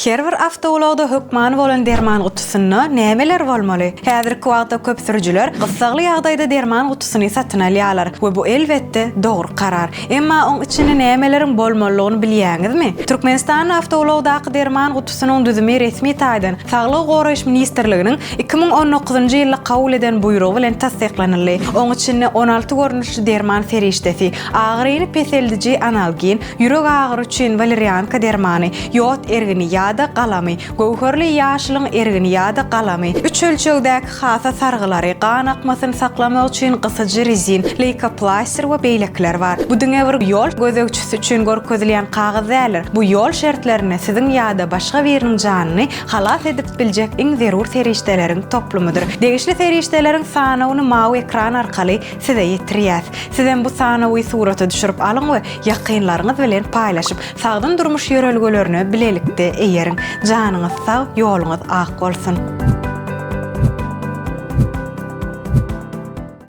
Her bir awtoulagda hökmany bolan derman gutusynda nämeler bolmaly? Häzirki wagtda köp sürüjiler gyssagly ýagdaýda derman gutusyny satyn alýarlar we bu elbetde dogry karar. Emma oň içinde nämeleriň bolmalydygyny bilýäňizmi? Türkmenistanda awtoulagdaky derman gutusynyň düzümi resmi taýdan Saglygy goraýyş ministrliginiň 2019-njy ýylda kabul eden buýrugy bilen tassyklanyldy. Oň içinde 16 görnüşli derman serişdesi, agyryny peseldiji analgin, Ýürek agyry üçin walerianka dermany, ýod ergini ýa-da galamy, göwherli ýaşylyň ergini ýa-da galamy, üç ölçegdäki hasa sargylary, gan akmasyny saklamak üçin gysyjy rezin, leýkoplaster we beýlekiler bar. Bu diňe bir ýol gözegçisi üçin görkezilýän kagyz däldir. Bu ýol şertlerinde siziň ýa-da başga biriniň janyny halas edip biljek iň zerur serişdeleriň toplumydyr. Degişli serişdeleriň sanawyny mawy ekran arkaly size ýetirýäs. Sizem bu sanawy surata düşürip alyň we ýakynlaryňyz bilen paýlaşyp, sagdyn durmuş ýörelgelerine bilelikde eýeriň. Janyňyz sag, ýoluňyz ak bolsun!